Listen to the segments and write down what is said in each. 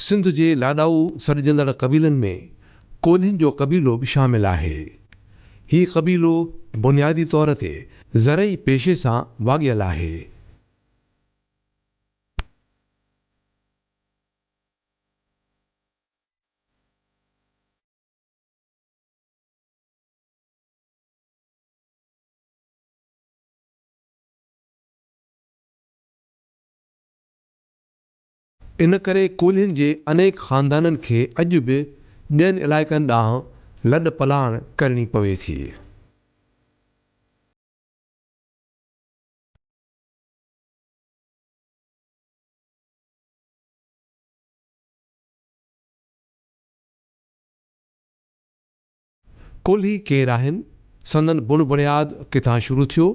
سنڌ جي لاڏائو سڏجندڙ قبيلن ۾ ڪولهين جو قبيلو به شامل آهي. هي قبيلو بنيادي طور تي زرعي پيشي سان واڳيل آهي. ان ڪري ڪولهين جي انيڪ خاندانن کي اڄ به ٻين علائقن ڏانهن لڏ پلاڻ ڪرڻي پوي ٿي. ڪولهي ڪير آهن؟ سندن بڻ بڻياد ڪٿان شروع ٿيو؟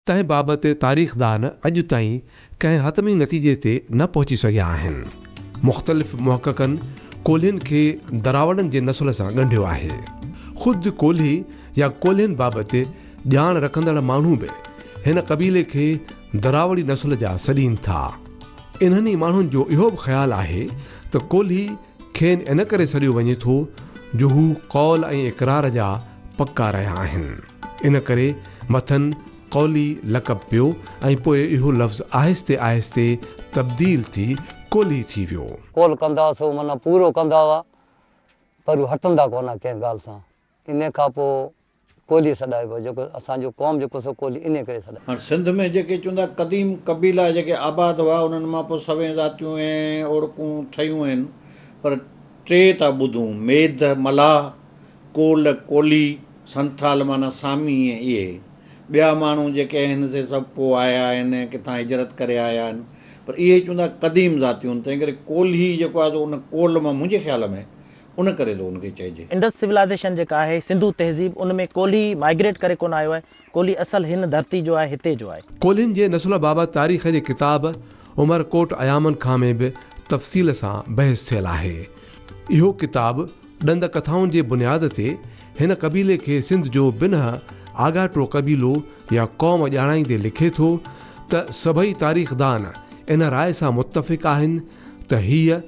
تنهن بابت تاريخدان اڄ تائين ڪنهن حتمي نتيجي تي نه پهچي سگهيا آهن. مختلف محققن ڪولهين کي دراوڙن جي نسل سان ڳنڍيو آهي. خود ڪولهي يا ڪولهين بابت ڄاڻ رکندڙ ماڻهو به هن قبيلي کي دراوڙي نسل جا سڏين ٿا. انهن ئي ماڻهن جو اهو به خيال آهي ته ڪولهي کين ان ڪري سڏيو وڃي ٿو جو هو قول ۽ اقرار جا پڪا رهيا آهن. ان ڪري مٿن قولي لقب پيو ۽ پوء اهو لفظ آهستي آهستي تبديل ٿي ڪولهي ٿي ويو. قول ڪندا هئا سو معنيٰ پورو ڪندا هئا پر هو هٽندا ڪونه هئا ڪنهن ڳالهه سان. انهيء کان پوء ڪولهي سڏائبو آهي جيڪو اسان جو قوم جيڪو سو ڪولهي انهي ڪري سڏائبو. هاڻ سنڌ ۾ جيڪي چوندا قديم قبيلا جيڪي آباد هئا انهن مان پوء سوين ذاتيون ۽ اوڙڪون ٺهيون آهن پر ٽي ٿا ٻڌون، ميڌ، ملاح، ڪول، ڪولهي، سنٿال معنيٰ سامي ۽ اهي ٻيا ماڻهو جيڪي آهن سي سڀ پوء آيا آهن ۽ ڪٿان هجرت ڪري آيا آهن پر اهي چوندا قديم ذاتيون آهن تنهن ڪري ڪولهي جيڪو آهي سو ان ڪول مان منهنجي خيال ۾ ان ڪري ٿو ان کي چئجي. انڊس سولائيزيشن جيڪا آهي، سنڌو تهذيب، ان ۾ ڪولهي مائگريٽ ڪري ڪونه آيو آهي، ڪولهي اصل هن ڌرتي جو آهي، هتي جو آهي. ڪولهين جي نسل بابت تاريخ جي ڪتاب عمر ڪوٽ ايامن کان ۾ به تفصيل سان بحث ٿيل آهي. اهو ڪتاب ڏند ڪٿائن جي بنياد تي هن قبيلي کي سنڌ جو بنهه آڳاٽو قبيلو يا قوم ڄاڻائيندي لکي ٿو ته سڀئي تاريخدان ان راء سان متفق آهن ته هيء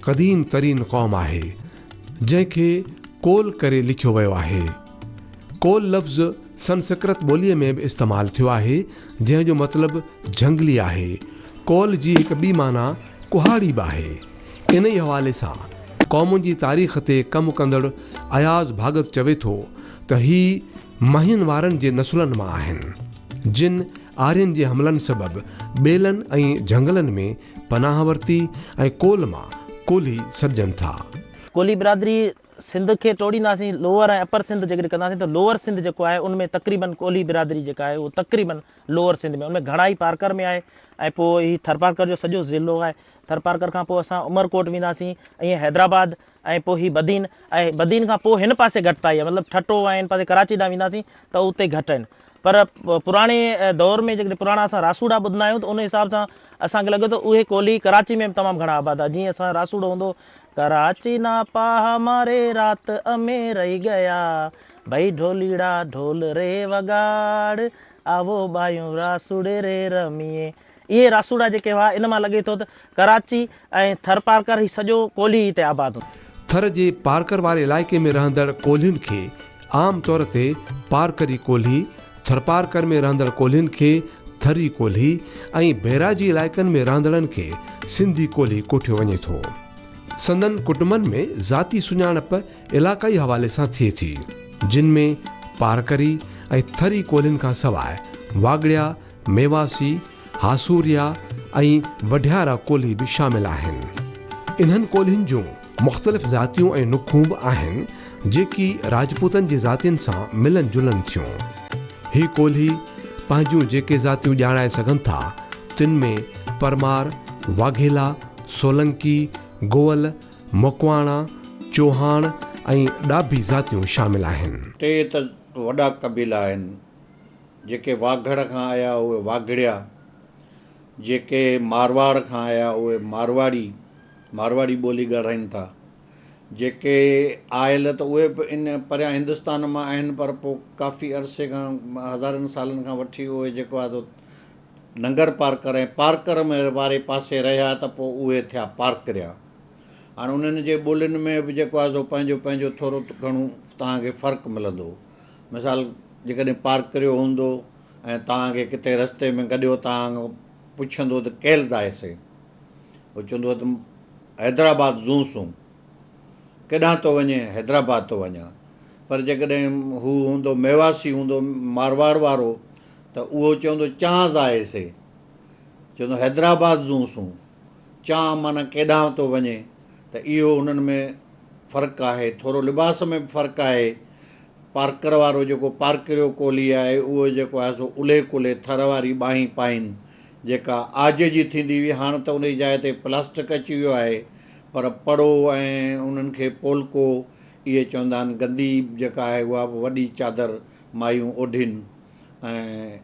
قديم ترين قوم آهي، جنهن کي ڪول ڪري لکيو ويو آهي. ڪول لفظ سنسڪرت ٻوليء ۾ به استعمال ٿيو آهي، جنهن جو مطلب جهنگلي آهي. ڪول جي هڪ ٻي معنيٰ ڪهاڙي به آهي. انهيء حوالي سان قومن جي تاريخ تي ڪم ڪندڙ اياز ڀاڳت چوي ٿو ته هي مهين وارن جي نسلن مان آهن، جن آرين جي حملن سبب ٻيلن ۽ جهنگلن ۾ پناهه ورتي ۽ ڪول مان ڪولهي سڏجن ٿا. ڪولهي برادري سنڌ کي ٽوڙينداسين لوئر ۽ اپر سنڌ جيڪڏهن ڪنداسين ته لوئر سنڌ جيڪو آهي ان ۾ تقريبن ڪولهي برادري جيڪا آهي اهو تقريبن لوئر سنڌ ۾ ان ۾ گهڻائي پارڪر ۾ آهي ۽ پوء هي ٿرپارڪر جو سڄو ضلعو آهي ٿرپارڪر کان پوء اسان عمرڪوٽ وينداسين ائين حيدرآباد ۽ پوء هي بدين ۽ بدين کان پوء هن پاسي گهٽتائي آهي مطلب ٺٽو ۽ هن پاسي ڪراچي ڏانهن وينداسين ته اتي گهٽ آهن پر پراڻي دور ۾ جيڪڏهن پراڻا اسان راسوڙا ٻڌندا آهيون ته ان حساب سان اسان کي لڳي ٿو اهي ڪولهي ڪراچي ۾ به تمام گهڻا آباد هئا جيئن اسان راسوڙو هوندو هو ڪراچي نا پاهه ماري رات امي رهي گيا ڀئي ڍوليڙا ڍول ري وڳاڙ آوو ٻايون راسوڙي ري رميي اهي راسوڙا جيڪي هئا ان مان لڳي ٿو ته ڪراچي ۽ ٿرپارڪر هي سڄو ڪولهي هتي آباد هوندا. ٿر جي پارڪر واري علائقي ۾ رهندڙ ڪولهين کي عام طور تي پارڪري ڪولهي، ٿرپارڪر ۾ رهندڙ ڪولهين کي ٿري ڪولهي ۽ بئراجي علائقن ۾ رهندڙن کي سنڌي ڪولهي ڪوٺيو وڃي ٿو. سندن ڪٽنبن ۾ ذاتي سڃاڻپ علاقائي حوالي سان ٿئي ٿي، جن ۾ پارڪري ۽ ٿري ڪولهين کان سواء واڳڙيا، ميواسي، هاسوريا ۽ وڍيارا ڪولهي به شامل آهن. انهن ڪولهين جون مختلف ذاتيون ۽ نکون به آهن، جيڪي راجپوتن جي ذاتين سان ملن جلن ٿيون. هي ڪولهي پنهنجون جيڪي ذاتيون ڄاڻائي سگهن ٿا، تن ۾ پرمار، واگهيلا، سولنڪي، گوئل، مڪواڻا، چوهاڻ ۽ ڏاڀي ذاتيون شامل آهن. ٽي ته وڏا قبيلا آهن. جيڪي واگهڙ کان آيا اهي واگهڙيا، جيڪي مارواڙ کان آيا اهي مارواڙي، مارواڙي ٻولي ڳالهائين ٿا. جيڪي آيل ته اهي به ان پريان هندستان مان آهن پر پوء ڪافي عرصي کان هزارن سالن کان وٺي اهي جيڪو آهي سو ننگر پارڪر ۽ پارڪر ۾ واري پاسي رهيا ته پوء اهي ٿيا پارڪريا. هاڻي انهن جي ٻولين ۾ به جيڪو آهي سو پنهنجو پنهنجو ٿورو گهڻو توهان کي فرق ملندو. مثال جيڪڏهن پارڪريو هوندو ۽ توهان کي ڪٿي رستي ۾ گڏيو توهان کان پڇندو ته ڪيل زائي سي؟ هو چوندو ته حيدرآباد زون سون. ڪيڏانهن ٿو وڃين؟ حيدرآباد ٿو وڃان. پر جيڪڏهن هو هوندو ميواسي هوندو مارواڙ وارو ته اهو چوندو چان زائي سي؟ چوندو حيدرآباد زون سون. چان معنيٰ ڪيڏانهن ٿو وڃي ته اهو انهن ۾ فرق آهي. ٿورو لباس ۾ به فرق آهي. پارڪر وارو جيڪو پارڪريو ڪولهي آهي اهو جيڪو آهي سو الهي ڪولهي ٿر واري ٻانهين پائين جيڪا عاج جي ٿيندي هئي هاڻ ته ان جي جاء تي پلاسٽڪ اچي ويو آهي پر پڙو ۽ انهن کي پولڪو اهي چوندا آهن گندي جيڪا آهي اها به وڏي چادر مايون اوڍين. ۽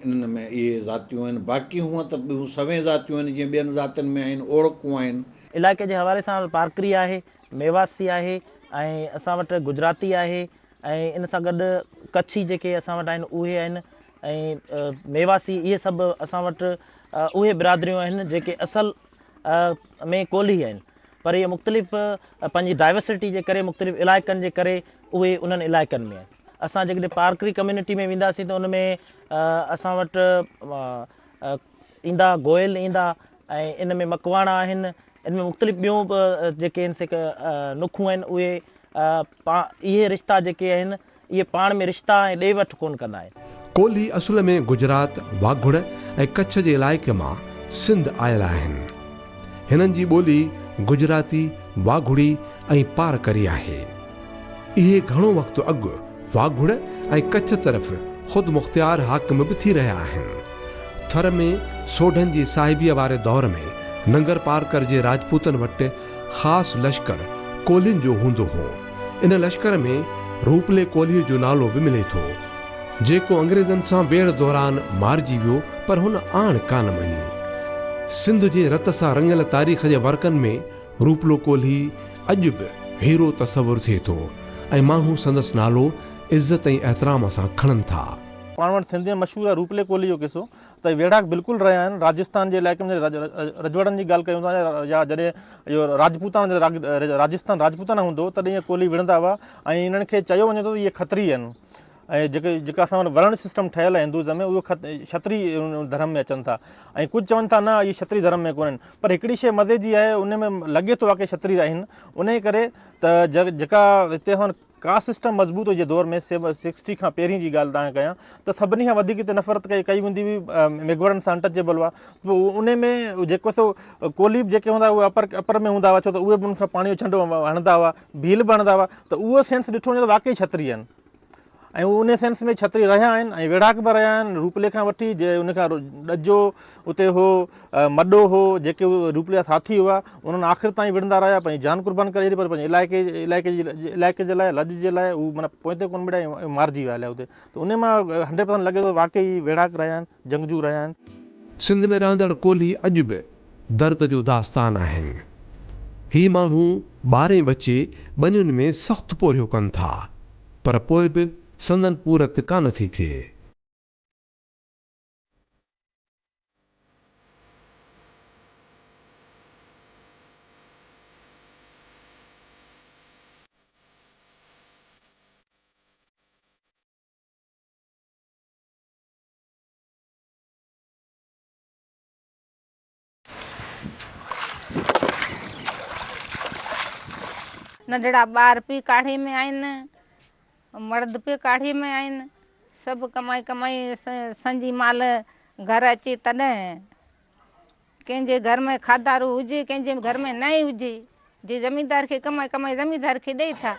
انهن ۾ اهي ذاتيون آهن. باقي هونء ته ٻيون سوين ذاتيون آهن، جيئن ٻين ذاتين ۾ آهن، اوڙڪون آهن. علائقي جي حوالي سان پارڪري آهي، ميواسي آهي ۽ اسان وٽ گجراتي آهي ۽ ان سان گڏ ڪڇي جيڪي اسان وٽ آهن اهي آهن ۽ ميواسي اهي سڀ اسان وٽ اهي برادريون آهن جيڪي اصل ۾ ڪولهي آهن پر اهي مختلف پنهنجي ڊائيورسٽي جي ڪري مختلف علائقن جي ڪري اهي انهن علائقن ۾ آهن. اسان جيڪڏهن پارڪري ڪميونٽي ۾ وينداسين ته ان ۾ اسان وٽ ايندا گوئل ايندا ۽ ان ۾ مڪواڻا آهن ان ۾ مختلف ٻيون به جيڪي آهن سي نکون آهن اهي اهي رشتا جيڪي آهن اهي پاڻ ۾ رشتا ۽ ڏي وٺ ڪونه ڪندا آهن. ڪولهي اصل ۾ گجرات، واگهڙ ۽ ڪڇ جي علائقي مان سنڌ آيل آهن. هنن جي ٻولي گجراتي، واگهڙي ۽ پارڪري آهي. اهي گهڻو وقت اڳ واگهڙ ۽ ڪڇ طرف خودمختيار حاڪم به ٿي رهيا آهن. ٿر ۾ سوڍن جي صاحبيء واري دور ۾ ننگر پارڪر جي راجپوتن وٽ خاص لشڪر ڪولهين جو هوندو هو. ان لشڪر ۾ روپلي ڪولهيء جو نالو به ملي ٿو، جيڪو انگريزن سان ويڙهه دوران مارجي ويو پر هن آڻ ڪانه مڃي. سنڌ جي رت سان رڱيل تاريخ جي ورقن ۾ روپلو ڪولهي اڄ به هيرو تصور ٿئي ٿو ۽ ماڻهو سندس نالو عزت ۽ احترام سان کڻن ٿا. پاڻ وٽ سنڌ ۾ مشهور آهي روپلي ڪولهي جو قصو ته ويڙهاڪ بلڪل رهيا آهن راجستان جي علائقي ۾ جڏهن رجوڙن جي ڳالهه ڪيون ٿا يا جڏهن اهو راجپوتانا جڏهن راجستان راجپوتانا هوندو هو تڏهن اهي ڪولهي وڙهندا هئا ۽ انهن کي چيو وڃي ٿو ته اهي کتري آهن ۽ جيڪي جيڪا اسان وٽ ورڻ سسٽم ٺهيل آهي هندوازم ۾ اهو کتري ڌرم ۾ اچن ٿا ۽ ڪجهه چون ٿا نه اهي کتري ڌرم ۾ ڪونهن پر هڪڙي شيء مزي جي آهي ان ۾ لڳي ٿو واقعي کتري آهن ان ڪري ته جيڪا هتي اسان وٽ ڪاسٽ سسٽم مضبوط هجي دور ۾ سڪسٽي کان پهرين جي ڳالهه تان ڪيان ته سڀني کان وڌيڪ هتي نفرت ڪئي ڪئي ويندي هئي ميگهواڙن سان انٽچيبل هئا پوء ان ۾ جيڪو سو ڪولهي به جيڪي هوندا اهي اپر اپر ۾ هوندا هئا ڇو ته اهي به ان کان پاڻي جو ڇنڊو هڻندا هئا ڀيل به هڻندا هئا ته اهو سينس ڏٺو وڃي ته واقعي ڇتري آهن ۽ هو انهي سينس ۾ ڇتري رهيا آهن ۽ ويڙهاڪ به رهيا آهن روپلي کان وٺي جي ان کان ڏجو اتي هو مڏو هو جيڪي روپلي جا ساٿي هئا انهن آخر تائين وڙهندا رهيا پنهنجي جان قربان ڪري ڇڏي پر پنهنجي علائقي علائقي جي علائقي جي لاء لڄ جي لاء هو معنيٰ پوئتي ڪونه مڙيا ۽ مارجي ويا هليا اتي ته انهي مان هنڊريڊ پرسنٽ لڳي ٿو واقعي ويڙهاڪ رهيا آهن جنگجو رهيا آهن. سنڌ ۾ رهندڙ ڪولهي اڄ به درد جو داستان آهن. هي ماڻهو ٻارين ٻچي ٻنين ۾ سخت پورهيو ڪن ٿا، پر پوء به سندن پورت ڪانه ٿي ٿئي. ننڍڙا ٻار به ڪاڙهي ۾ آهن، مرد به ڪاڙهي ۾ آهن، سڀ ڪمائي ڪمائي سنجي مال گهر اچي تڏهن ڪنهن جي گهر ۾ کاڌارو هجي ڪنهن جي گهر ۾ نه هجي، جي زميندار کي ڪمائي ڪمائي زميندار کي ڏئي ٿا.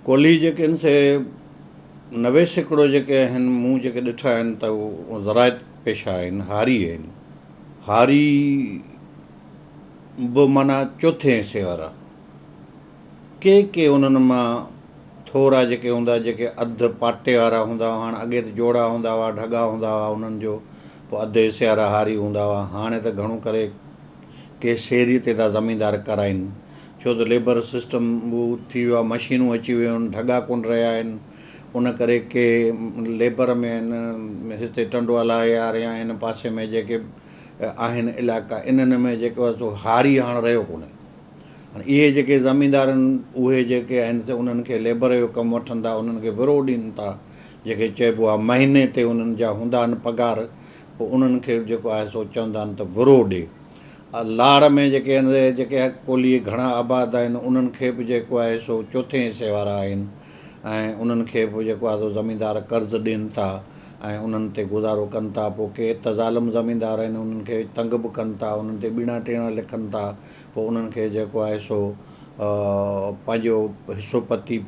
ڪولهي جيڪي آهن سي 90% جيڪي آهن مون جيڪي ڏٺا آهن ته اهي زراعت پيشه آهن، هاري آهن. هاري به معنيٰ چوٿين حصي وارا. ڪي ڪي انهن مان ٿورا جيڪي هوندا جيڪي اڌ پاٽي وارا هوندا هئا، هاڻ اڳي ته جوڙا هوندا هئا، ڍڳا هوندا هئا انهن جو پوء اڌ حصي وارا هاري هوندا هئا، هاڻي ته گهڻو ڪري ڪي سيري تي ٿا زميندار ڪرائين ڇو ته ليبر سسٽم هو ٿي ويو آهي مشينون اچي ويون آهن ڍڳا ڪونه رهيا آهن ان ڪري ڪي ليبر ۾ آهن هتي ٽنڊو الهيار يا هن پاسي ۾ جيڪي آهن علائقا انهن ۾ جيڪو آهي سو هاري هاڻ رهيو ڪونهي هاڻي اهي جيڪي زميندار آهن اهي جيڪي آهن سي انهن کي ليبر جو ڪم وٺن ٿا، انهن کي ورو ڏين ٿا، جيڪي چئبو آهي مهيني تي انهن جا هوندا آهن پگهار، پوء انهن کي جيڪو آهي سو چوندا آهن ته ورو ڏي. لاڙ ۾ جيڪي آهن سي جيڪي ڪولهي گهڻا آباد آهن انهن کي به جيڪو آهي سو چوٿين حصي وارا آهن ۽ انهن کي به جيڪو آهي سو زميندار قرض ڏين ٿا ۽ انهن تي گذارو ڪن ٿا. پوء ڪي ته ظالم زميندار آهن انهن کي تنگ به ڪن ٿا، انهن تي ٻيڻا ٽيڻا لکن ٿا، پوء انهن کي جيڪو آهي سو پنهنجو حصو پتي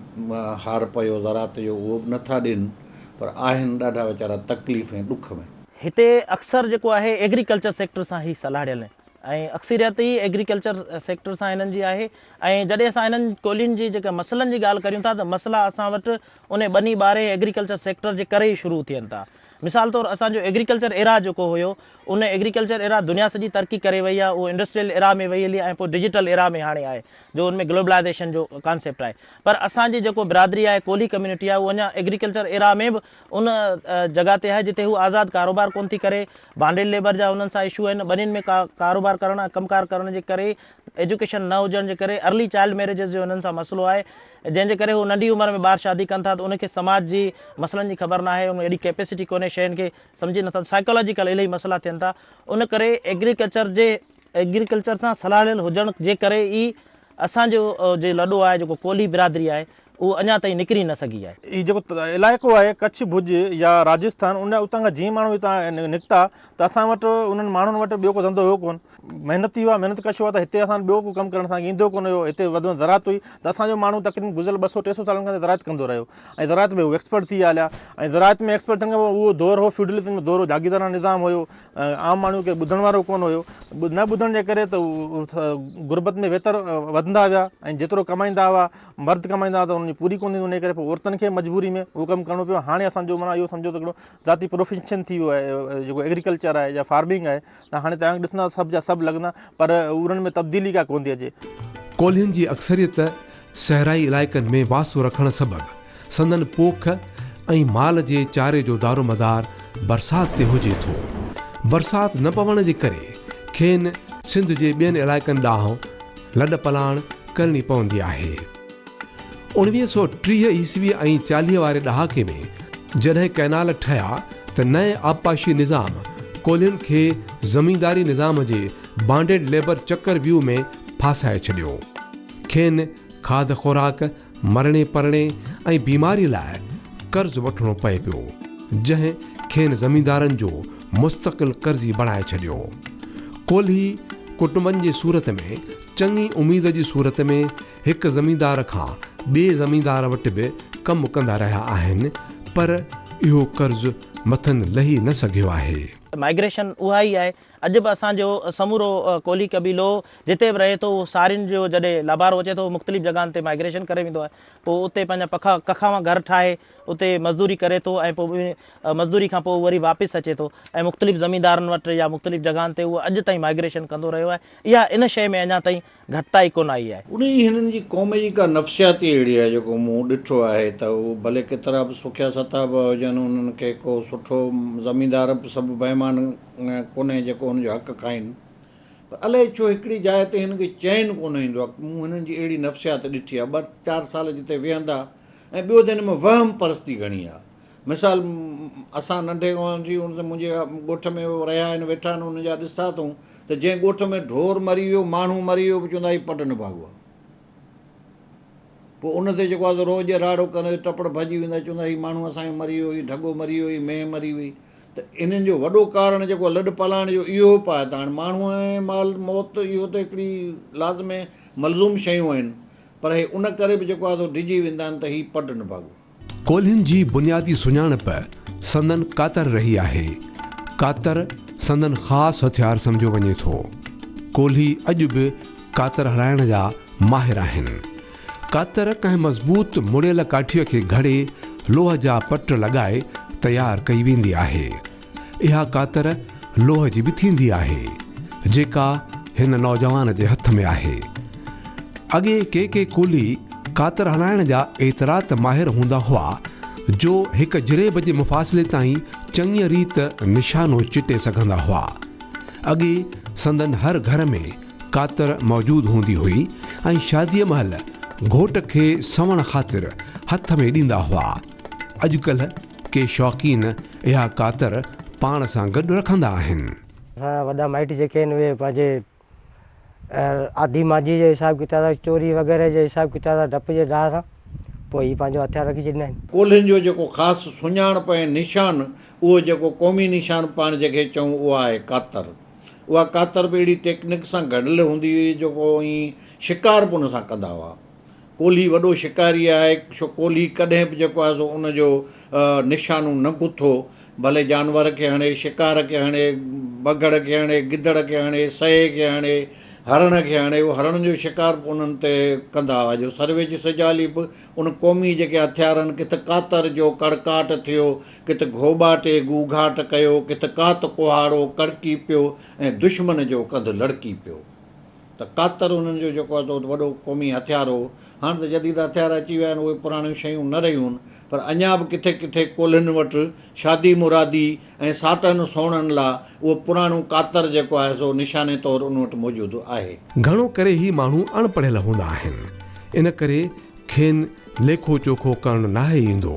هار پيو زراعت جو اهو به نٿا ڏين پر آهن ڏاڍا ويچارا تڪليف ۽ ڏک ۾. هتي اڪثر جيڪو آهي ايگريڪلچر سيڪٽر سان هي سلهاڙيل آهن ۽ اڪثريت ئي ايگريڪلچر سيڪٽر سان هنن جي آهي ۽ جڏهن اسان هنن ڪولهين جي جيڪا مسئلن جي ڳالهه ڪريون ٿا ته مسئلا اسان وٽ انهي ٻني ٻاري ايگريڪلچر سيڪٽر جي ڪري ئي شروع ٿين ٿا. مثال طور اسان جو ايگريڪلچر ايرا جيڪو هيو ان ايگريڪلچر ايرا دنيا سڄي ترقي ڪري وئي آهي اهو انڊسٽريل ايرا ۾ وئي هلي ۽ پوء ڊجيٽل ايرا ۾ هاڻي آهي جو ان ۾ گلوبلائيزيشن جو ڪانسيپٽ آهي پر اسان جي جيڪو برادري آهي ڪولهي ڪميونٽي آهي اهو اڃا ايگريڪلچر ايرا ۾ به ان جڳهه تي آهي جتي هو آزاد ڪاروبار ڪونه ٿي ڪري بانڊيڊ ليبر جا انهن سان اشو آهن ٻنين ۾ ڪاروبار ڪرڻ ۽ ڪم ڪار ڪرڻ جي ڪري ايجوڪيشن نه هجڻ جي ڪري ارلي چائلڊ ميريجز جو انهن سان مسئلو آهي جنهن جي ڪري هو ننڍي عمر ۾ ٻار شادي ڪن ٿا ته ان کي سماج جي مسئلن جي خبر ناهي ان ۾ ايڏي ڪيپيسٽي ڪونهي شين کي سمجهي نٿا سائيڪالاجيڪل الاهي مسئلا ٿين ٿا ان ڪري ايگريڪلچر جي ايگريڪلچر سان سلهاڙيل هجڻ جي ڪري ئي اسان جو جي لڏو آهي جيڪو ڪولهي برادري آهي اهو اڃا تائين نڪري نه سگهي آهي. هي جيڪو علائقو آهي ڪڇ ڀڄ يا راجسٿان ان اتان کان جيئن ماڻهو هتان نڪتا ته اسان وٽ انهن ماڻهن وٽ ٻيو ڪو ڌنڌو هيو ڪونه محنتي هئا محنت ڪش هئا ته هتي اسان وٽ ٻيو ڪو ڪم ڪرڻ اسان کي ايندو ڪونه هيو هتي وڌ ۾ وڌ زراعت هئي ته اسان جو ماڻهو تقريبن گذريل ٻه سو ٽي سو سالن کان زراعت ڪندو رهيو ۽ زراعت ۾ هو ايڪسپرٽ ٿي ويا هليا ۽ زراعت ۾ ايڪسپرٽ ٿيڻ کان پوء اهو دور هو فيوڊلزم جو دور هو جاگيرداراڻو نظام هيو عام ماڻهو کي ٻڌڻ وارو ڪونه هيو نه ٻڌڻ جي ڪري ته غربت ۾ ويتر وڌندا ويا ۽ جيترو ڪمائيندا هئا مرد ڪمائيندا هئا ته انهن جي پوري ڪونه ٿيندي انهي ڪري پوء عورتن کي مجبوري ۾ اهو ڪم ڪرڻو پيو هاڻي اسان جو معنيٰ اهو سمجهو ته هڪڙو ذاتي پروفيشن ٿي ويو آهي جيڪو ايگريڪلچر آهي يا فارمنگ آهي ته هاڻي توهان ڏسندا سڀ جا سڀ لڳندا پر انهن ۾ تبديلي ڪا ڪونه ٿي اچي. ڪولهين جي اڪثريت صحرائي علائقن ۾ واسو رکڻ سبب سندن پوک ۽ مال جي چاري جو دارومدار برسات تي هجي ٿو. برسات نه پوڻ جي ڪري کين سنڌ جي ٻين علائقن ڏانهن لڏپلاڻ ڪرڻي پوندي آهي. 1930 عيسوي ۽ 40 واري ڏهاڪي ۾ جڏهن ڪئنال ٺهيا ته نئين آبپاشي نظام ڪولهين کي زمينداري نظام جي بانڊيڊ ليبر چڪر ويو ۾ ڦاسائي ڇڏيو. کين کاڌ خوراڪ، مرڻي پرڻي ۽ بيماري لاء قرض وٺڻو پئي پيو، جنهن کين زميندارن جو مستقل قرضي بڻائي ڇڏيو. ڪولهي ڪٽنبن جي صورت ۾ چڱي اميد جي صورت ۾ هڪ زميندار کان ٻئي زميندار وٽ به ڪم ڪندا رهيا آهن، پر اهو قرض مٿن لهي نه سگهيو آهي. مائگريشن اها ئي آهي اڄ به اسان جو سمورو ڪولهي قبيلو جتي به رهي ٿو اهو سارين جو جڏهن لابارو اچي ٿو مختلف جڳهن تي مائگريشن ڪري ويندو آهي پوء اتي پنهنجا پکا ڪکاوان گهر ٺاهي اتي مزدوري ڪري ٿو ۽ پوء مزدوري کان پوء وري واپس اچي ٿو ۽ مختلف زميندارن وٽ يا مختلف جڳهن تي اهو اڄ تائين مائگريشن ڪندو رهيو آهي اها ان شيء ۾ اڃا تائين گهٽتائي ڪونه آئي آهي. انهي هنن جي قوم جي ڪا نفسيات ئي اهڙي آهي جيڪو مون ڏٺو آهي ته هو ڀلي ڪيترا به سکيا ستابا هجن انهن کي ڪو سٺو زميندار به سڀ بيمان ڪونهي جيڪو هن جو حق کائين پر الائي ڇو هڪڙي جاء تي هن کي چين ڪونه ايندو آهي مون هنن جي اهڙي نفسيات ڏٺي آهي ٻه چار سال جتي ويهندا ۽ ٻيو ته هن ۾ وهم پرستي گهڻي آهي مثال اسان ننڍي هوندي ان منهنجي ڳوٺ ۾ رهيا آهن ويٺا آهن انهن جا ڏستا اٿئون ته جنهن ڳوٺ ۾ ڍور مري ويو ماڻهو مري ويو به چوندا هي پٽ نڀاڳو آهي پوء ان تي جيڪو آهي روڄ راڙو ڪندي ٽپڙ ڀڄي ويندا چوندا هي ماڻهو اسان جو مري ويو هي ڍڳو مري ويو هي مينهن مري وئي ته انهن جو وڏو ڪارڻ جيڪو لڏ پلاڻ جو اهو به آهي ته هاڻي ماڻهو ۽ مال موت اهو ته هڪڙي لازم ملزوم شيون آهن پر هي ان ڪري به جيڪو آهي سو ڊڄي ويندا آهن ته هي پٽ نڀاڳو. ڪولهين جي بنيادي سڃاڻپ سندن ڪاتر رهي آهي. ڪاتر سندن خاص هٿيار سمجهيو وڃي ٿو. ڪولهي اڄ به ڪاتر هلائڻ جا ماهر آهن. ڪاتر ڪنهن مضبوط مڙيل ڪاٺيء کي گهڙي لوهه جا پٽ لڳائي تيار ڪئي ويندي آهي. اها ڪاتر لوهه جي به ٿيندي آهي، جيڪا هن نوجوان جي هٿ ۾ آهي. اڳي ڪي ڪي ڪولهي ڪاتر هلائڻ جا ايترا ته ماهر هوندا هئا جو هڪ جريب جي مفاصلي تائين چڱيء ريت نشانو چٽي سگهندا هئا. اڳي سندن هر گهر ۾ ڪاتر موجود هوندي هئي ۽ شاديء مهل گهوٽ کي سوڻ خاطر هٿ ۾ ڏيندا هئا. اڄڪلهه ڪي شوقين اها ڪاتر پاڻ سان گڏ رکندا آهن. اسان جا وڏا مائٽ جيڪي آهن اهي پنهنجي آڌي مانجهي جي حساب ڪتاب سان چوري وغيره جي حساب ڪتاب سان ڊپ جي ڊاء سان پوء هي پنهنجو هٿيار رکي ڇڏيندا آهن. ڪولهين جو جيڪو خاص سڃاڻپ ۽ نشان اهو جيڪو قومي نشان پاڻ جنهن کي چئون اها آهي ڪاتر. اها ڪاتر به اهڙي ٽيڪنڪ سان گهڙيل هوندي هئي جو ڪو ائين شڪار به ان سان ڪندا هئا. ڪولهي وڏو شڪاري آهي، سو ڪولهي ڪڏهن به جيڪو آهي سو ان جو نشانو نه گٿو، ڀلي جانور کي هڻي، شڪار کي هڻي، بگهڙ کي هڻي، گدڙ کي هڻي، سهي کي هڻي، هرڻ کي هڻي، اهو هرڻ جو شڪار به انهن تي ڪندا هئا جو سرويچ سجالي به ان قومي جيڪي هٿيار آهن، ڪٿ ڪاتر جو ڪڙڪاٽ ٿيو، ڪٿ گهوٻاٽي گوگهاٽ ڪيو، ڪٿ ڪات ڪهاڙو ڪڙڪي پيو ۽ دشمن جو ڪنڌ لڙڪي پيو ته ڪاتر انهن جو جيڪو آهي سو وڏو قومي هٿيار هو. هاڻ ته جديد هٿيار اچي ويا آهن، اهي پراڻيون شيون نه رهيون آهن، پر اڃا به ڪٿي ڪٿي ڪولهين وٽ شادي مرادي ۽ ساٽن سوڻن لا اهو پراڻو ڪاتر جيڪو آهي سو نشاني طور ان وٽ موجود آهي. گهڻو ڪري هي ماڻهو اڻ پڙهيل هوندا آهن، ان ڪري کين ليکو چوکو ڪرڻ ناهي ايندو.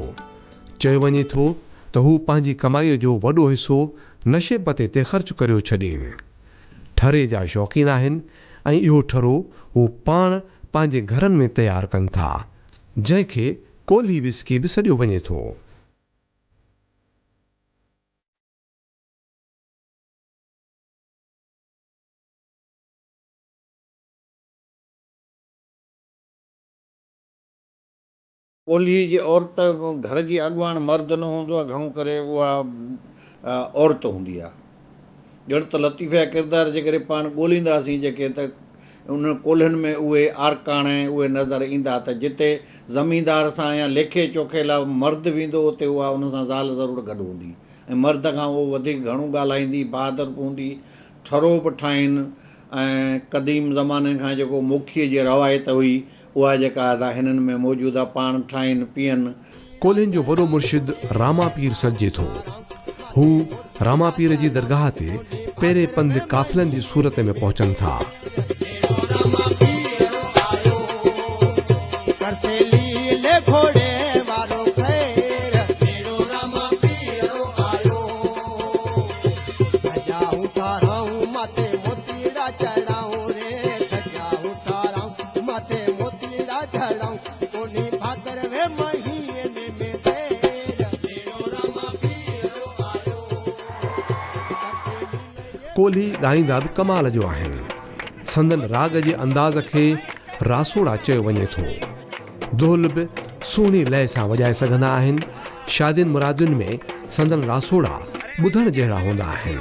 چيو وڃي ٿو ته هو پنهنجي ڪمائيء جو وڏو حصو نشي پتي تي خرچ ڪريو ڇڏين. ٺري جا شوقين آهن ۽ اهو ٺرو هو پاڻ پنهنجي گهرن ۾ تيار ڪن ٿا، جنهن کي ڪولهي وسڪي به سڏيو وڃي ٿو. ڪولهي جي عورت گهر جي اڳواڻ مرد نه هوندو آهي، گهڻو ڪري اها عورت هوندي آهي. ڄڻ ته لطيفي جا ڪردار جيڪڏهن پاڻ ڳولينداسين جيڪي ته انهن ڪولهين ۾ اهي آرڪاڻ ۽ اهي نظر ايندا ته جتي زميندار سان يا ليکي چوکي لاء مرد ويندو اتي اها ان سان زال ضرور گڏ هوندي ۽ مرد کان اهو وڌيڪ گهڻو ڳالهائيندي، بهادر به هوندي، ٺرو به ٺاهين ۽ قديم زماني کان جيڪو موکيء جي روايت هئي اها جيڪا آهي سا هنن ۾ موجود آهي، پاڻ ٺاهين پيئن. ڪولهين جو وڏو مرشد راما پير سڏجي ٿو. هو راما پير جي درگاهه تي پيرين پنڌ قافلن جي صورت ۾ پهچن ٿا. ڪولهي ڳائيندا به ڪمال جو آهن. سندن راڳ جي انداز کي راسوڙا چيو وڃي ٿو. دهل به سهڻي لئه سان وڄائي سگهندا آهن. شادين مرادين ۾ سندن راسوڙا ٻڌڻ جهڙا هوندا آهن.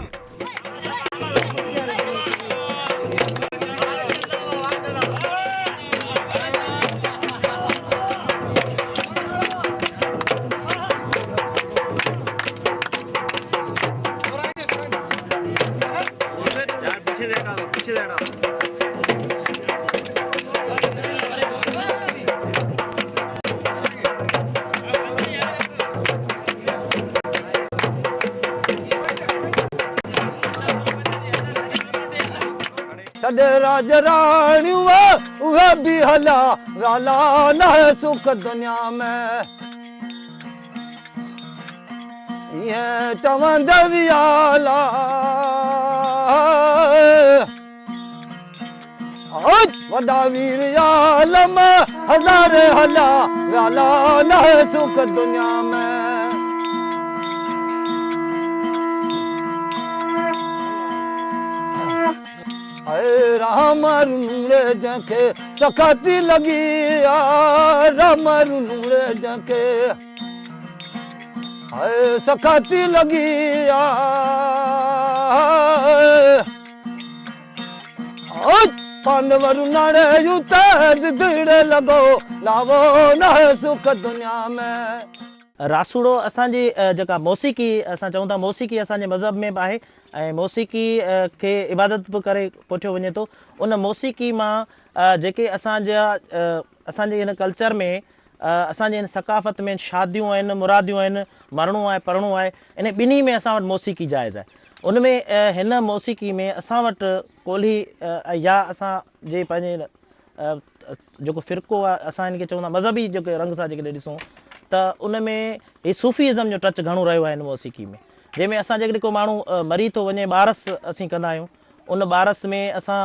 ڇڏي راڄ راڻيون اهي به هليا ويالا ناهي سک دنيا ۾. ائين چوندي ويالا وڏا وير عالم هزارين هليا ويالا ناهي سک دنيا ۾. اي رام رنوڙي جنهن کي سخاتي لڳي آ رام رنوڙي جنهن کي اي سخاتي لڳي آ. پانور ناڙي اتي ڌڙي لڳو لاوو ناهي سک دنيا ۾. راسوڙو اسان جي جيڪا موسيقي اسان چئون ٿا موسيقي اسان جي مذهب ۾ به آهي ۽ موسيقي کي عبادت به ڪري ڪوٺيو وڃي ٿو ان موسيقي مان جيڪي اسان جا اسان جي هن ڪلچر ۾ اسان جي هن ثقافت ۾ شاديون آهن مراديون آهن مرڻو آهي پرڻو آهي انهي ٻنهي ۾ اسان وٽ موسيقي جائز آهي. ان ۾ هن موسيقي ۾ اسان وٽ ڪولهي يا اسان جي پنهنجي جيڪو فرقو آهي اسان هن کي چوندا مذهبي جيڪي رنگ سان جيڪڏهن ڏسون ته ان ۾ هي صوفي ازم جو ٽچ گهڻو رهيو آهي هن موسيقي ۾ جنهن ۾ اسان جيڪڏهن ڪو ماڻهو مري ٿو وڃي ٻارس اسين ڪندا آهيون ان ٻارس ۾ اسان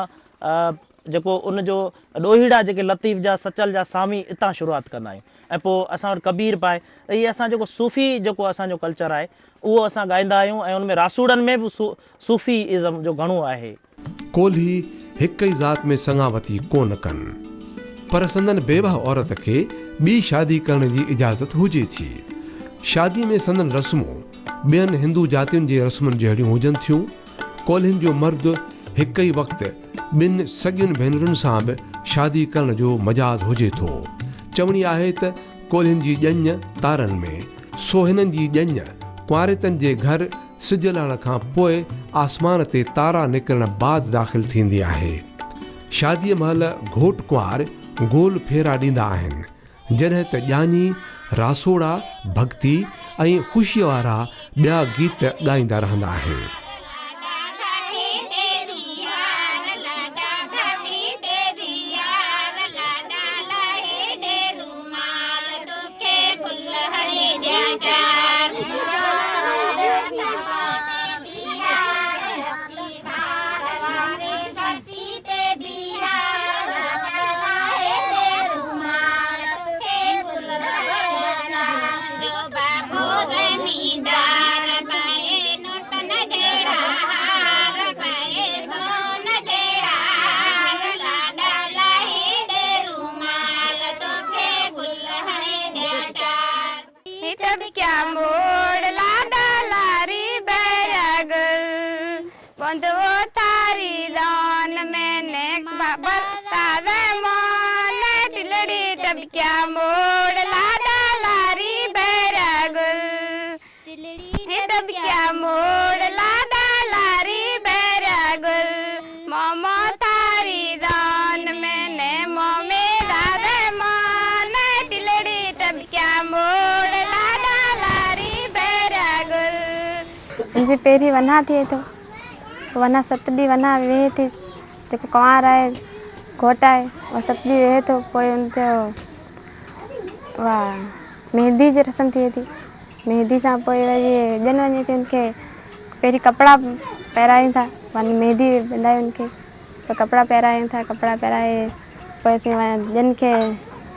جيڪو ان جو ڏوهيڙا جيڪي لطيف جا سچل جا سامي اتان شروعات ڪندا آهيون ۽ پوء اسان وٽ ڪبير به آهي ته هي اسان جيڪو صوفي جيڪو اسان جو ڪلچر آهي اهو اسان ڳائيندا آهيون ۽ ان ۾ راسوڙن ۾ به صوفي ازم جو گهڻو آهي. ڪولهي هڪ ئي ذات ۾ سڱاوتي ڪونه ڪن. پر سندن بيوه عورت کي ٻي شادي ڪرڻ جي اجازت هجي ٿي. شادي ۾ سندن رسمون ٻين هندو جاتين جي رسمن جهڙيون هجن ٿيون. ڪولهين جو مرد هڪ ئي وقت ٻن سڳين ڀينرن سان به شادي ڪرڻ جو مجاز هجي ٿو. چوڻي آهي ته ڪولهين جي ڄڃ تارن ۾، سو هنن جي ڄڃ ڪنواريتن جي گهر سج لهڻ کان پوء آسمان تي تارا نڪرڻ بعد داخل ٿيندي آهي. شاديء مهل گهوٽ ڪنوار گول ڦيرا ڏيندا آهن، جڏهن ته ڄاڃي، راسوڙا، ڀڳتي ۽ خوشيء وارا ٻيا گيت ڳائيندا رهندا آهن. جي پهرين ونها ٿئي ٿو ونها ست ڏينهن ونها ويهي ٿي جيڪو ڪنوار آهي گهوٽ آهي اهو ست ڏينهن ويهي ٿو پوء ان جو اها مهندي جي رسم ٿئي ٿي مهندي سان پوء وري ڄڃ وڃي ٿي ان کي پهرين ڪپڙا پهرايون ٿا مهندي ٻڌائي ان کي پوء ڪپڙا پهرايون ٿا ڪپڙا پهرائي پوء اسين ڄڃ کي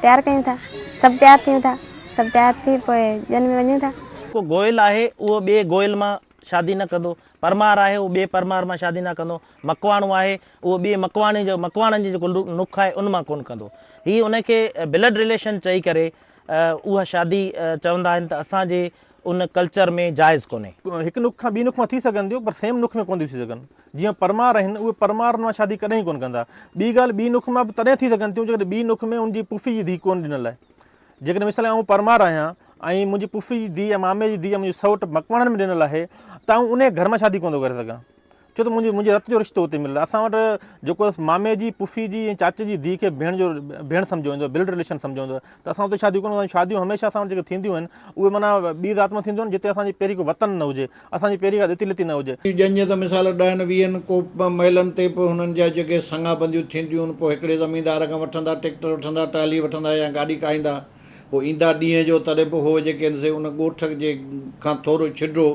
تيار ڪيون ٿا سڀ تيار ٿيون ٿا سڀ تيار ٿي پوء ڄڃ ۾ وڃون ٿا. ڪو گوئل آهي اهو ٻئي گوئل مان شادي نه ڪندو، پرمار آهي اهو ٻئي پرمار مان شادي نه ڪندو، مڪواڻو آهي اهو ٻئي مڪواڻي جو مڪواڻن جي جيڪو نک آهي ان مان ڪونه ڪندو. هي ان کي بلڊ رليشن چئي ڪري اها شادي چوندا آهن ته اسان جي ان ڪلچر ۾ جائز ڪونهي. هڪ نک کان ٻي نک مان ٿي سگهن ٿيون پر سيم نک ۾ ڪونه ٿيون ٿي سگهن. جيئن پرمار آهن اهي پرمارن مان شادي ڪڏهن ڪونه ڪندا. ٻي ڳالهه ٻي نک مان به تڏهن ٿي سگهن ٿيون جيڪڏهن ٻي نک ۾ ان جي پڦي جي ڌيء ڪونه ڏنل آهي. جيڪڏهن مثال آئون پرمار آهيان ۽ منهنجي پڦي جي ڌيء يا مامي جي ڌيء يا منهنجي سئوٽ مڪواڻن ۾ ڏنل آهي ته آئون انهي گهر مان شادي ڪونه ٿو ڪري سگهان ڇو ته منهنجي منهنجي رت جو رشتو اتي مليل آهي. اسان وٽ جيڪو مامي جي پڦي جي ۽ چاچي جي ڌيء کي ڀيڻ جو ڀيڻ سمجهيو ويندو آهي بلڊ رليشن سمجهيو ويندو آهي ته اسان اتي شاديون ڪونه ڪندا آهيون. شاديون هميشه اسان وٽ جيڪي ٿينديون آهن اهي معنيٰ ٻي ذات مان ٿينديون آهن جتي اسان جي پهرين ڪو وطن نه هجي اسان جي پهرين ڪا ڏتي لتي نه هجي. ڄڃ ته مثال ڏهن ويهن ڪو ميلن تي پوء هنن جا جيڪي سڱابنديون ٿينديون آهن پوء هڪڙي زميندار کان وٺندا ٽيڪٽر وٺندا ٽالهي وٺندا يا گاڏي ڪاهيندا پوء ايندا ڏينهن جو تڏهن پوء هو جيڪي آهن سي ان ڳوٺ جي کان ٿورو ڇڊو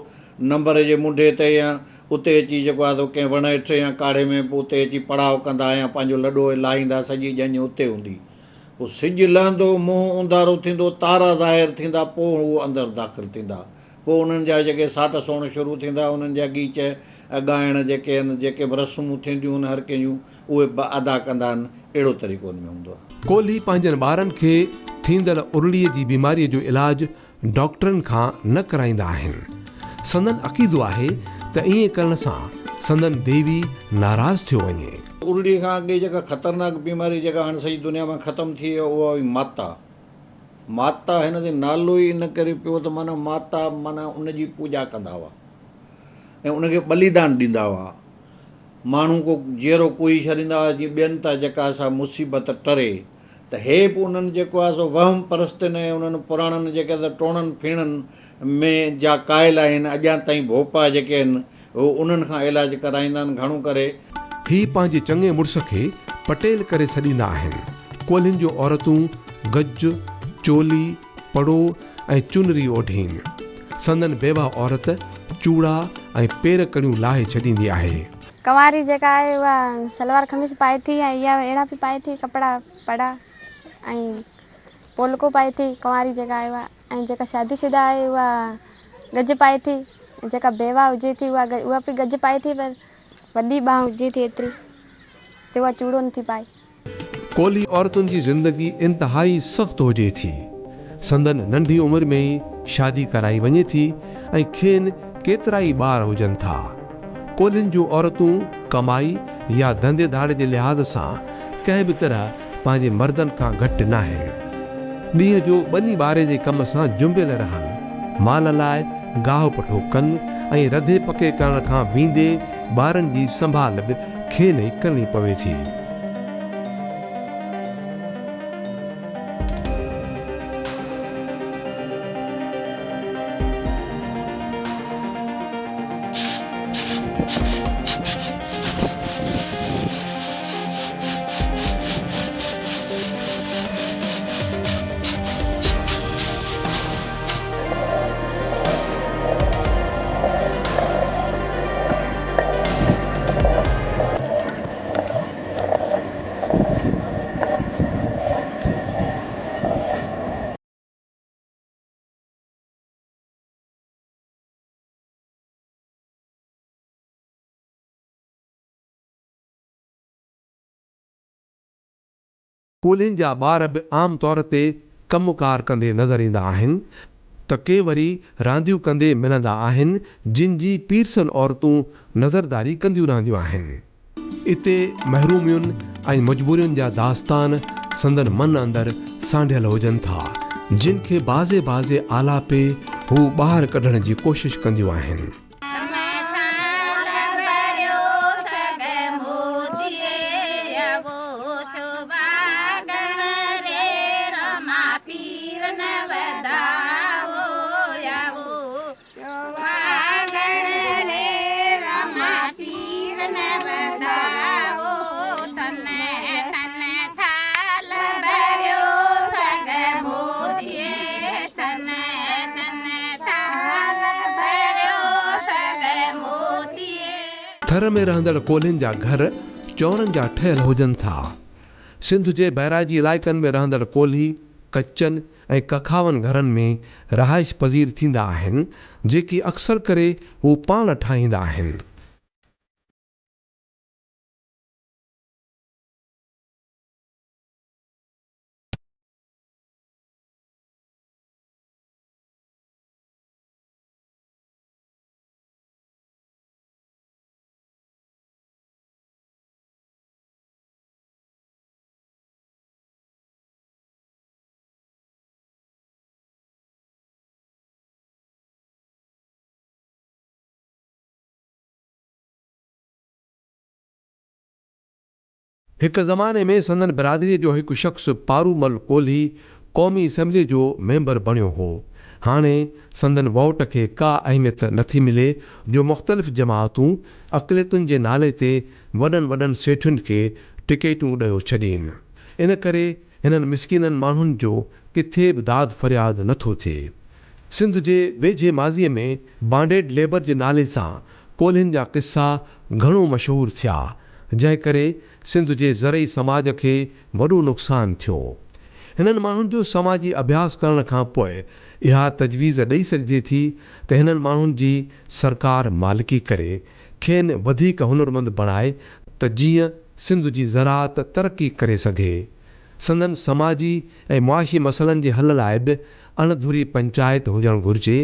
نمبر جي منڍي تي يا اتي اچي جيڪو آهي سو ڪنهن وڻ هيٺ يا ڪاڙهي ۾ پوء اتي اچي پڙاء ڪندا يا پنهنجو لڏو لاهيندا سڄي ڄڃ اتي هوندي پوء سج لهندو منهن اونڌارو ٿيندو تارا ظاهر ٿيندا پوء هو اندر داخل ٿيندا پوء انهن جا جيڪي ساٽ سوڻ شروع ٿيندا، انهن جا ڳيچ ڳائڻ جيڪي آهن، جيڪي به رسمون ٿينديون آهن هر ڪنهن جون، اهي به ادا ڪندا آهن، اهڙو طريقو ان ۾ هوندو آهي. ڪولهي پنهنجن ٻارن کي ٿيندڙ ارڙيء جي بيماريء جو علاج ڊاڪٽرن کان نه ڪرائيندا آهن. سندن عقيدو آهي ته ائين ڪرڻ سان سندن ديوي ناراض ٿيو وڃي. ارڙيء کان اڳي جيڪا خطرناڪ بيماري جيڪا هاڻي سڄي دنيا مان ختم ٿي وئي اها هئي ماتا. ماتا هن تي نالو ئي ان ڪري پيو ته معنيٰ ماتا معنيٰ ان جي پوڄا ڪندا هئا ۽ ان کي ٻليدان ڏيندا هئا. ماڻهو ڪو جيئرو ڪوهي ڇڏيندا هئا جيئن ٻين تان جيڪا سا مصيبت ٽري ته هي به انهن جيڪو آهي سو وهم پرستين ۽ انهن پراڻن جيڪي ته ٽوڻن ڦيڻن ۾ جا قائل آهن اڄان تائين ڀوپا جيڪي آهن هو انهن کان علاج ڪرائيندا آهن گهڻو ڪري. هي پنهنجي چڱي مڙس کي پٽيل ڪري سڏيندا آهن. ڪولهين جون عورتون گج، چولي، پڙو ۽ چنري اوڍين. سندن بيوه عورت چوڙا ۽ پير ڪڙيون لاهي ڇڏيندي آهي. ڪنواري جيڪا آهي اها سلوار قميص پائي ٿي ۽ اها اهڙا به پائي ٿي ڪپڙا پڙا ۽ پولڪو پائي ٿي ڪنواري جيڪا آهي اها ۽ جيڪا شادي شده آهي اها گج پائي ٿي ۽ جيڪا بيواه هجي ٿي اها اها به گج پائي ٿي پر وڏي ٻانهن هجي ٿي ايتري جو اها چوڙو نٿي پائي. ڪولهي عورتن جي زندگي انتهائي سخت هجي ٿي. سندن ننڍي عمر ۾ ئي شادي ڪرائي وڃي ٿي ۽ کين ڪيترائي ٻار هجن ٿا. ڪولهين جون عورتون ڪمائي يا ڌنڌي ڌاڙي جي لحاظ سان ڪنهن به طرح پنهنجي مردن کان گهٽ ناهن. ڏينهن جو ٻني ٻاري جي ڪم سان جنبيل رهن، مال لاء گاهه پٺو ڪن ۽ رڌي پڪي ڪرڻ کان ويندي ٻارن جي سنڀال به کين ئي ڪرڻي پوي ٿي. ڪولهين جا ٻار به عام طور تي ڪم ڪار ڪندي نظر ايندا آهن ته ڪي وري رانديون ڪندي ملندا آهن جن جي پيرسن عورتون نظرداري ڪنديون رهنديون آهن. اتي محرومين ۽ مجبورين جا داستان سندن من اندر سانڍيل هجن ٿا جن کي بعضي بعضي آلاپي هو ٻاهر ڪڍڻ جي ڪوشش ڪنديون آهن. ٿر ۾ رهندڙ ڪولهين جا گهر چؤنرن جا ٺهيل هجن ٿا. سنڌ جي بئراجي علائقن ۾ رهندڙ ڪولهي ڪچن ۽ ڪکاون گهرن ۾ رهائش پذير ٿيندا آهن، جيڪي اڪثر ڪري هو پاڻ ٺاهيندا آهن. هڪ زماني ۾ سندن برادريء جو هڪ شخص پارومل ڪولهي قومي اسيمبليء جو ميمبر بڻيو هو. هاڻي سندن ووٽ کي ڪا اهميت نٿي ملي جو مختلف جماعتون اقليتن جي نالي تي وڏن وڏن سيٺين کي ٽڪيٽون ڏيو ڇڏين. ان ڪري هنن مسڪينن ماڻهن جو ڪٿي به داد فرياد نٿو ٿئي. سنڌ جي ويجهي ماضيء ۾ بانڊيڊ ليبر جي نالي سان ڪولهين جا قصا گهڻو مشهور ٿيا. جنهن ڪري سنڌ جي زرعي سماج کي وڏو نقصان ٿيو. هنن ماڻهن جو سماجي اڀياس ڪرڻ کان پوء اها تجويز ڏئي سگهجي ٿي ته هنن ماڻهن جي سرڪار مالڪي ڪري کين وڌيڪ هنرمند بڻائي ته جيئن سنڌ جي زراعت ترقي ڪري سگهي. سندن سماجي ۽ معاشي مسئلن جي حل لاء به اڻ ڌري پنچائت هجڻ گهرجي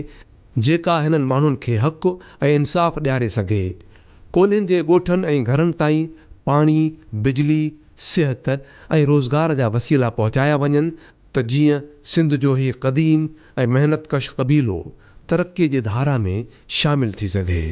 جيڪا هنن ماڻهن کي حق ۽ انصاف ڏياري سگهي. ڪولهين جي ڳوٺن ۽ گهرن تائين پاڻي، بجلي، صحت ۽ روزگار جا وسيلا پهچايا وڃن ته جيئن سنڌ جو هي قديم ۽ محنت ڪش قبيلو ترقي جي ڌارا ۾ شامل ٿي سگهي.